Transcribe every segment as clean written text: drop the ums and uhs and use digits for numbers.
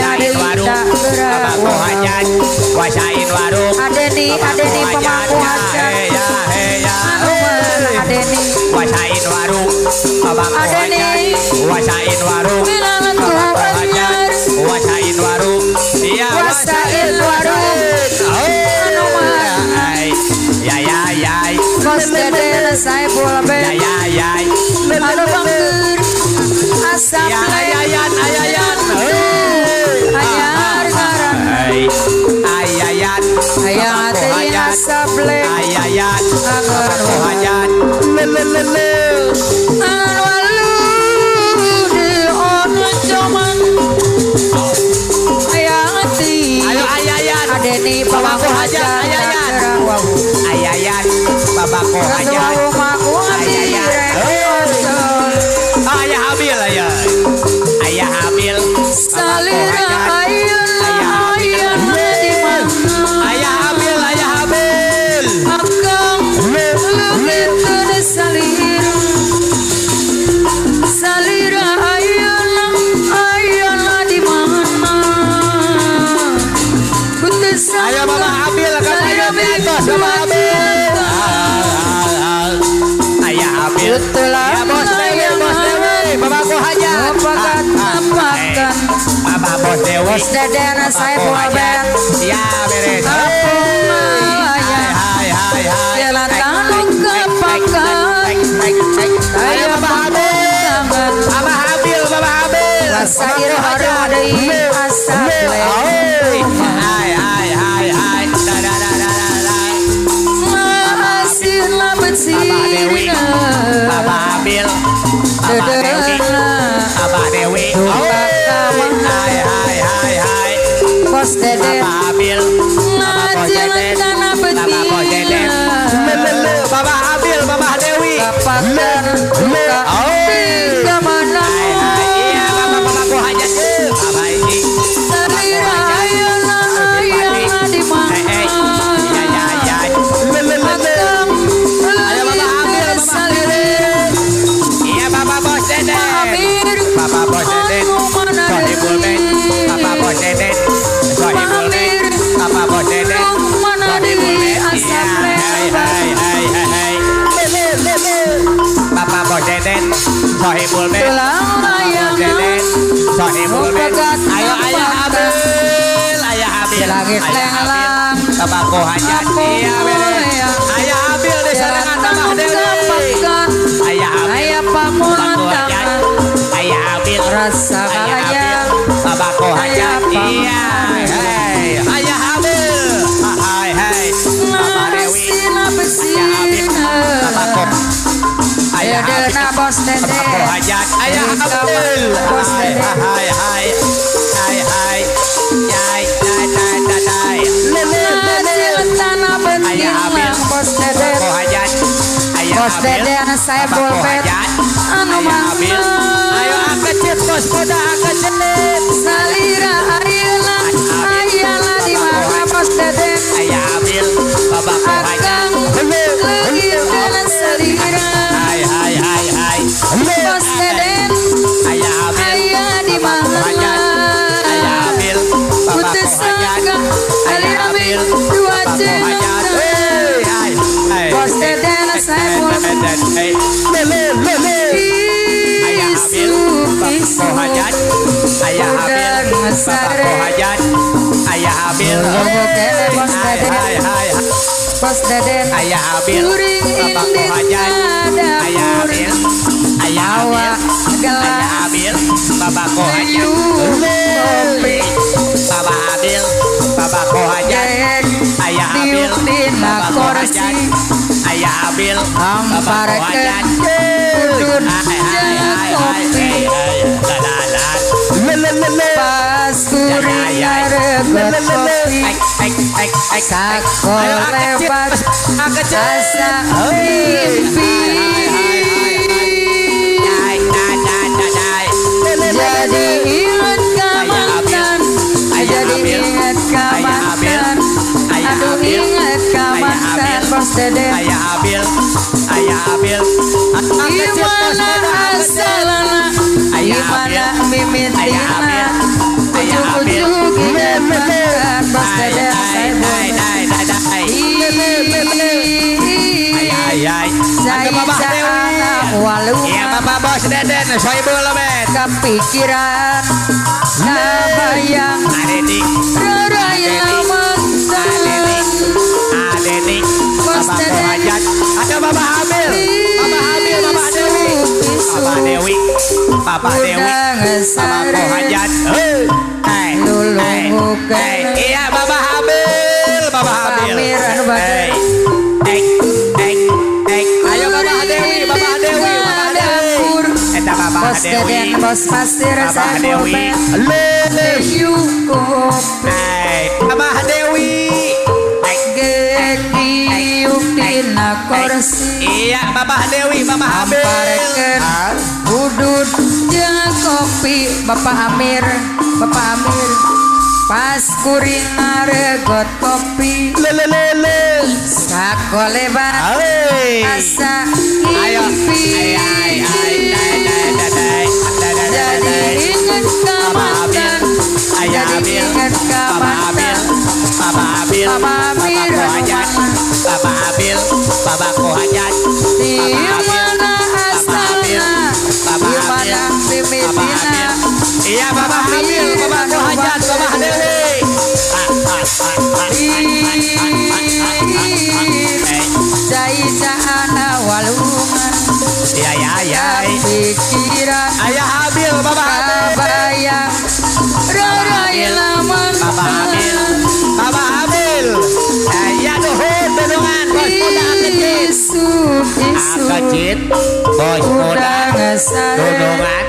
Wasain warung Babako hajat Wasain warung Adeni Adeni pemangku hajat Adeni Wasain warung Babako hajat Wasain warung Babako hajat Wasain warung Iya Wasain warung Ya ya ya Bos Deden Saiful Ben Ya ya ya Anu bangker Asap Ya ayayan ayayan Anyar ngaran Ayayan Ayang teh asap le Ayayan Babako hajat Lelelele Anu walu di ono cuman Ayang teh Ayo ayayan Adeni Babako pemangku hajat hajat ayayan Ayayan Ayayan Babako hajat Ayayan Ayah Habil ayah Ayah Habil Salira ayah ayah di mana Ayah Habil Ayah Habil Akang leungit salira Salira ayah ayah di mana Ayo Mama Habil kan ayo atas Mama Habil Ayah Habil Ya Bos Dewi Bos Dewi Babako hajat Makan Mama Bos Dewi Bos Deden Saiful Ben Ya beres Hai hai hai Jalan tangan kepakan Ayo Mama Habil Mama Habil Mama Habil Wasain warung deui asap le Hai hai hai hai da da da da da Asin labet Abah Dewi sirina Abah Habil Abah Dewi Abah Dewi Hai hai hai hai Bos Deden Abah Habil Abah Bos Deden Tanah Abah Bos Deden Babah Habil Babah Dewi Kapakan luka tiga mana Hai hai iya Bapak Babako hajat Abah ini Salira ayana ayana di mana Ya ya ya Akang Ayo Bapak Habil leungit Bapak salira Iya Bapak Bos Deden Amir Bapak Bos Deden anu mana Sohibul Ben Bapak Bos Deden Sohibul Ben Bapak Bos Deden mana Sohibul di Ben asap Iya hai hai hai hai hai Bapak Bos Deden Sohibul Ben Tulang Bapak Bos layangan Deden Sohibul Ben Ayo Ayah Habil Ayah Habil Langit Ayah Habil lenglang Babako hajat Iya beres Ayah Habil di sarangan Babah Dewi Kapakan Ayah Habil Ayah Babako hajat pamulantangan Ayah Habil Rasa Ayah Habil kalayang Babako hajat Ayah Iya Habil. Hei Ayah Habil Hai hai Bapak Dewi Nasina Ayah Habil besina Babako Ayah Habil Dena bos Babako dede hajat Ayah Habil Bos Hai Dede hai hai Hai hai Yai dai dai dai dai Nacil tanah Ayah Habil betilang bos dede Babako hajat Ayah Bos Habil Dede Saiful Babako Ben hajat Anu Ayah Habil mana Ayo akecit bos muda akecit Salira ayana ayana di mana bos dede Ayah Habil Babako hajat Akang leungit dan salira Hai hai hai hai Bos Deden Ayah Habil ayah di Babako mana hajat Ayah Habil Babako Putus hajat sangka Ayah alira Habil dua Babako hajat jenang Hey, hai hai Bos Deden Saiful Hey Ayah Habil Isu Babako isu hajat Ayah Habil Udang Babako sare hajat Ayah Habil Logo kene Bos Hai Deden hai hai Bos Deden Ayah Habil Kuring Babako indit hajat Ayah dapur Habil Ayah Habil Awak Ayah gelas Habil Babako hajat Ayu kopi Baba Habil Babako hajat Dek Ayah Habil Diuk dina Babako hajat kursi Ayah Habil Babako Hamparkeun hajat Udun Hai hai jeung hai hai kopi hai la la la Pas kuring ngareget kopi Ai ai ai ai Sakolebat akecit asa mimpi Dai dai dai dai dai Jadi ingat ka mantan Ayah Jadi Habil. ingat ka Ayah Habil. mantan Ayah Aduh Habil. ingat ka Ayah mantan Habil. Bos Dede Ayah Habil Ayah Habil Gimana asalna Ayah Gimana Habil. Ayah mimitina Habil. Ayah Habil. Ada Bapak Dewi. Iya Bapak Bos Deden Soibul Lobet. Kepikiran kabayang Adedik Adedik Bapak Kohajat. Ada Bapak Habil. Bapak Habil, Bapak Dewi. Bapak Dewi. Bapak Dewi. Bapak Kohajat. Hei. Iya Bapak Habil, Bapak Habil. Hei. Ayo Bapak Dewi, Bapak Dewi, Bapak Dewi. Eta Bapak Bos Dewi. Deden, Bos Pasir, Bapak Dewi. Bapak Dewi. Iya Bapak Dewi, Bapak Habil. Udut jeung kopi Bapak Amir, Bapak Amir. Pas kuring ngaregot kopi. Lelelele. Sakolebat asa mimpi. Jadi inget ka mantan. Jadi inget ka mantan. Bapak Abil, Bapak Amir, Bapak Abil, Bapak Kohajat. Di mana asalna, di mana mimitina. Iya Bapak Abil, Bapak Kohajat, Bapak Dewi. Cai caana walungan. Iya ya ya. Pikiran. Ayah Abil, Bapak Abil. Kabayang rarai laman. Bapak Abil, Bapak Abil. Ayah nuhun tulungan bos muda kecil. Kecil, bos muda tulungan.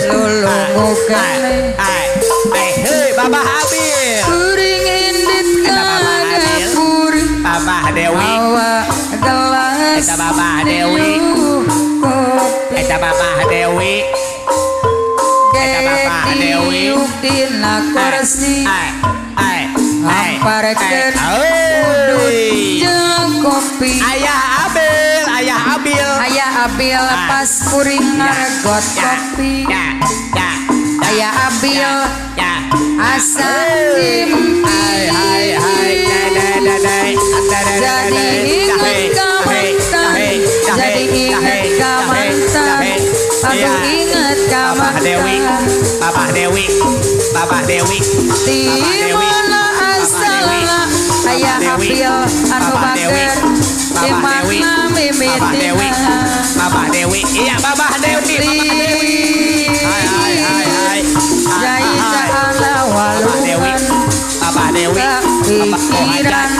Lulungukan. Hei Bapak Abil. Kuring indit ka dapur. Bapak Dewi. Bawa gelas. Eta Bapak Dewi. Eta Bapak Dewi. Eta Bapak Dewi. Dina kursi. Hamparkeun udut jeung kopi. Ayah Abil, Ayah Abil. Ayah Abil pas kuring ngaregot kopi. Ayah Abil asa mimpi. Jadi inget ka mantan. Jadi inget ka mantan. Aduh inget ka Bapak Dewi, mantan. Bapak Dewi, Bapak Dewi. Di mana asalna Ayah Abil anu bager. Di mana mimitina. Bapak Dewi, iya Bapak Dewi, Bapak Dewi. Hai hai hai hai. Jai caana Bapak Dewi, walungan. Bapak Dewi, Bapak Kohajat,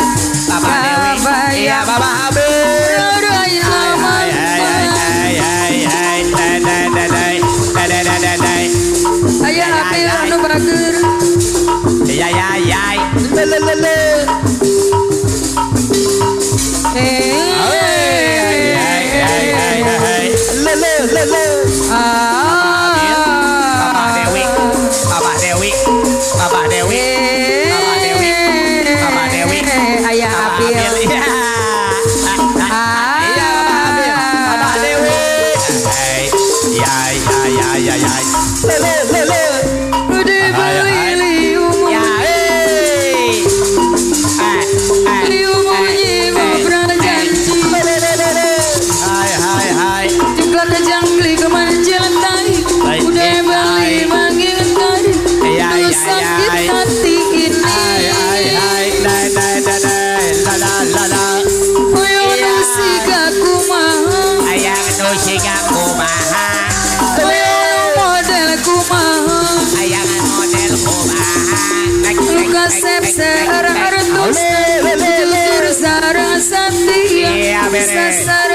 Bapak Dewi, iya Bapak Abil. Rarai Hai hai hai hai hai, dai dai dai dai dai dai dai dai. Ayah Abil anu bager. Ya ya ya, le le le le. Hai hai hai hai, le le le le. Bapak Dewi, Bapak Dewi, Bapak Dewi, Bapak Dewi, Bapak Dewi, Ayah Bapak Abil. Abil, iya, iya Bapak Abil, Bapak Dewi, ya ya ya ya ya, le le le le, Udah beli liu, ya, eh, liu bunyi ngobrol janji. le le le le le, hai hai hai, Cuklak kejangkli kemanjel tai. Udah beli manggil tadi. Iya, Lu iya, sakit iya. hati ini. hai hai hai, dai dai dai dai, la la la la. Koyo Iya. nu siga kumaha. Ayang nu siga kumaha. Koyo nu model kumaha. Ayang model kumaha. Luka sep searah artus. Jujur sarang satia. Iya, beres. Sasar